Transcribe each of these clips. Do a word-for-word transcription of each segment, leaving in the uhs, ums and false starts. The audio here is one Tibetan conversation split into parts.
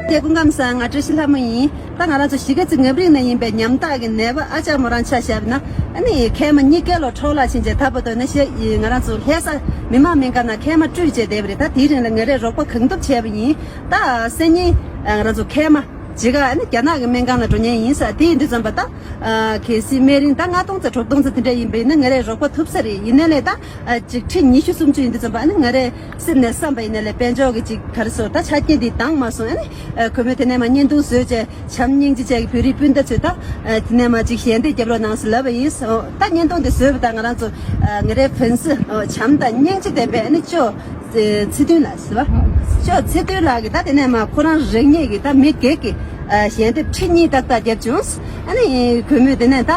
ཁྱེད་སྐུ་ཁམས་བཟང་། ང་བཀྲ་ཤིས་ལྷ་མོ་ཡིན། ད་ང་རང་ཚོ་གཞིས་ཀ་རྩེ་ངམ་རིང་ནས་ཡིན་པའི་ཉམ་ཐག་གི་ནད་པ་ཨ་ཅག་མོ་རང་ཆ་བཞག་ན། ཨ་ནི་མཁལ་མ་གཉིས་ཀའི་ལོ་འཕྲོ་བརླག་ཕྱིན་རྗེས་ད་བར་དུ་ནི་ཤེས་ཡིན། ང་རང་ཚོ་ལྷ་ས་མི་མང་སྨན་ཁང་ནང་མཁལ་མ་བཀྲུས་བྱས་བསྡད་པ་རེད། ད་དེའི་རིང་ལ་ངེད་རེས་རོགས་པ་གང་ཐུབ་བྱས་པ་ཡིན། ད་སང་ཉིན་ང་རང་ཚོ་མཁལ་མ་ཇི་ག་ཨ་ནི་རྒྱ་ནག་གི་སྨན་ཁང་ལ་འགྲོ་མཁན་ཡིན་ས། དེ་ཡིན་དུས་ཙམ་པ་ད་ཨ་གལ་སྲིད་སྨན་རིན་ད་ལྔ་སྟོང་ཙམ་དྲུག་སྟོང་ཙམ་དེ་འདྲ་ཡིན་པ་ཡིན་ན་ངེད་རེས་རོགས་པ་ཐུབ་ས་རེད། ཡིན་ནའི་ལས་ད་ཨ་ཅིག་ཁྲི་ཉི་ཤུ་སུམ་ཅུ་ཡིན་དུས་ཙམ་པ་ཨ་ནི་ང་རེས་སེམས་ནས་བསམ་པ་ཡིན་ནའི་ལས་དཔལ་འབྱོར་གྱི་ཅིག་ག་རེ་ཟེར་ད་ཆ་རྐྱེན་འདི་འདང་མ་སོང་། ཨ་ནི་ཨ་གུས་མོས་དེ་ནས་མར་བརྙན་ཐུང་བཟོས་བྱས་བྱམས་སྙིང་རྗེ་བཅས་ཀྱི་བོད་རིགས་སྤུན་ཟླ་ཚོས་ད་ཨ་དེ་ནས་མར་ཅིག་ཞལ་འདེབས་རྒྱབ་རོགས་གནང་ཟེར་ལབ་པ་ཡིན། ཨོ་ད་བརྙན་ཐུང་འདི་བཟོས་པ་དང་ང་རང་ཚོ་ཨ་ངེད་རེས་ཕན་སི་ཨོ་བྱམས་དང་སྙིང་རྗེ་ལྡན་པའི་ཨ་ནི་ཅོ་ཚེ་བརྟན་ལགས་ཟེར་བ། ཅོ་ཚེ་བརྟན་ལགས་ཀྱིས་ད་དེ་ནས་མར་ཁོ་རང་རང་ཉིད་ཀྱི་ད་མི་སྒེར་གྱི་ཨ་ཞལ་འདེབས་ཁྲི་གཉིས་ཏག་ཏག་བརྒྱབ་བྱུང་། ཨ་ནི་གུས་མོས་དེ་ནས་ད་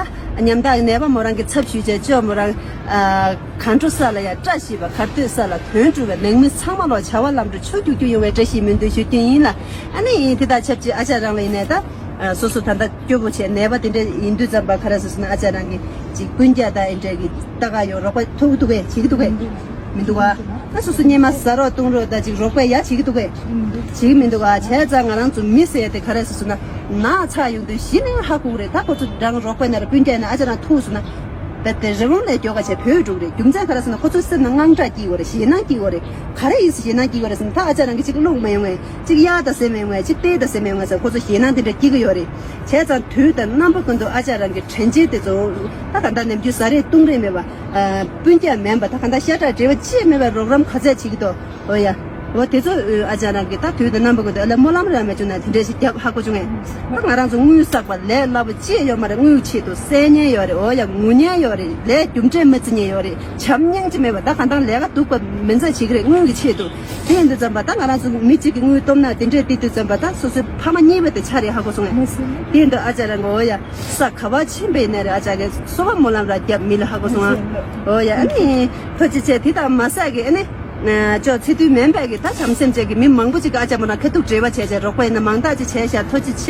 ཉམ་ཐག་གི་ནད་པ་མོ་རང་གི་ཚབ་ཞུས་བྱས་ཅོ་མོ་རང་ཨ་གར་འགྲོ་ས་ལ་ཡ་བཀྲ་ཤིས་པ། གར་སྡོད་ས་ལ་དོན་འགྲུབ་པ། ནང་མི་ཚང་མ་ལ་བྱ་བ་ལམ་འགྲོ་ཕྱུག་རྒྱུག་རྒྱུག་ཡོང་བའི་བཀྲ་ཤིས་སྨོན་འདུན་ཞུ་རྒྱུ་ཡིན་ལ། ཨ་ནི་དེ་དང་ཆབས་ཅིག་ཨ་ཅག་རང་ལ་ཡིན་ནའི་ད་ཨ་སོ་སོ་ད་ལྟ་སྐྱོ་པོ་བྱས་ནད་པ་དེ་འདྲ་ཡིན་དུས་ཙམ་པ་ག་རེ་ཟེར་ཟེར་ན་ཨ་ཅག་རང་གི་ཅིག་སྤུན་ཀྱག་དང་དེ་འདྲ་གི་ལྟ་ག་ཡོང་རོགས་པ་ཐུབ་ཀྱི་འདུག་གས། བྱེད་ཀྱི་འདུག་གས། མི་འདུག་ག་ཨ་སོ་སོ་སྙེ་མ་ཟ་རོགས་བཏུང་རོགས་དང་ཅིག་རོགས་པ་ཡ་བྱེད་ཀྱི་འདུག་གས། བྱེད་ཀྱི་མི་འདུག་ག་བྱས་ཙང་ང་རང་ཚོ་མི་ཟེར་ཡ་དེ་ག་རེ་ཟེར་ཟེར་ན་ན་ཚ་ཡོང་དུས་གཞི་ནས་ཧ་གོ་གི་རེད། ད་ཁོ་ཚོ་རང་རོགས་པ་ཡིན་ན་ར་སྤུན་ཀྱག་ཡིན་ན་ཨ་ཅག་རང་ཐུག་སོང་ན། རྦད་དེ་རི་བོང་ལས་མགྱོགས་ཀ་བྱས་བུད་འགྲོ་གི་རེད། རྒྱུ་མཚན་ག་རེ་ཟེར་ན་ཁོ་ཚོའི་སེམས་ནང་དངངས་སྐྲག་སྐྱེ་གི་ཡོད་རེད། ཞེད་སྣང་སྐྱེ་གི་ཡོད་རེད། ག་རེ་ཡིན་ཟེར་ཞེད་སྣང་སྐྱེ་གི་ཡོད་རེད་ཟེར་ན་ད་ཨ་ཅག་རང་གིས་གཅིག་རླུང་མི་ཡོང་བས། གཅིག་གཡག་དང་ཟས་མི་ཡོང་བས། གཅིག་རྟའི་དང་ཟས་མི་ཡོང་བས་ཟེར་ཁོ་ཚོ་ཞེད་སྣང་དེ་འདྲ་སྐྱེ་གི་ཡོད་རེད། བྱས་ཙང་དུས་དང་རྣམ་པ་ཀུན་ཏུ་ཨ་ཅག་རང་གི་དྲན་འཆར་དེ་ཚོ་ད་ག་འདྲ་ནམ་རྒྱུན་ཟ་རེས་བཏུང་རེས་མེད་པ། སྤུན་ཀྱག་མིན་པ་ད་ག་འདྲ་ཤ་ཁྲག་འབྲེལ་བ་ཅི་ཡང་མེད་པར་རོགས་རམ་ག་ཚད་བྱེད་ཀྱི་འདུག་འོ་ཡ། འོ་དེ་ཚོ་ཨ་ཅག་རང་གིས་ད་དུས་དང་རྣམ་པ་ཀུན་ཏུ་ཨ་ལས་སྨོན་ལམ་རེ་མ་བྱུང་ན་དེ་འདྲ་ཞིག་རྒྱབ་ཧ་གོ་བྱུང་ངས། ད་ང་རང་ཚོ་དངུལ་བསགས་པ་ལས་སླ་པོ་ཅི་ཡང་ཡོད་མ་རེད། དངུལ་ཆེད་དུ་སེམས་ཉལ་ཡོད་རེད། འོ་ཡ་ངུ་ཉལ་ཡོད་རེད། ལས་རྒྱུ་འབྲས་མ་བརྩི་ཉལ་ཡོད་རེད། བྱམས་སྙིང་རྗེ་མེད་པ་ད་ག་འདྲ་ལས་ཀ་སྡུག་པ་མི་འཛའ་བྱེད་ཀྱི་རེད། དངུལ་གྱི་ཆེད་དུ། དེ་ཡིན་དུས་ཙམ་པ་ད་ང་རང་ཚོ་མི་གཅིག་གིས་དངུལ་སྟོབས་ན་དེ་འདྲས་བལྟས་དུས་ཙམ་པ་ད་སོ་སོའི་ཕ་མ་གཉིས་པ་དེ་ཆགས་རེད་ཧ་གོ་སོང་ངས། དེ་ཡིན་དུས་ཨ་ཅག་རང་གི་འོ་ཡ་ས་ག་བ་ཕྱིན་པ་ཡིན་ན་རེད། ཨ་ཅག་གིས་གསོལ་བ་སྨོན་ལམ་ར་རྒྱབ་མི་ལ་ཧ་གོ་སོང་ཨ། འོ་ཡ་ཨ་ནི་ཐུགས་རྗེ་ཆེ། དེ་དང་མ་ཟད་གི་ཨ་ནི་ཅོ་ཚེ་དུས་མིན་པའི་གི་ད་བྱམས་སེམས་ཅན་གི་མི་མང་པོ་ཅིག་གིས་ཨ་ཅག་མོ་རང་ཁ་ཐུག་འབྲེལ་བ་བྱས་བྱས་རོགས་པ་ཡིན་ན་མང་དག་ཅིག་བྱས་ཤག་ཐུགས་རྗེ་ཆེ།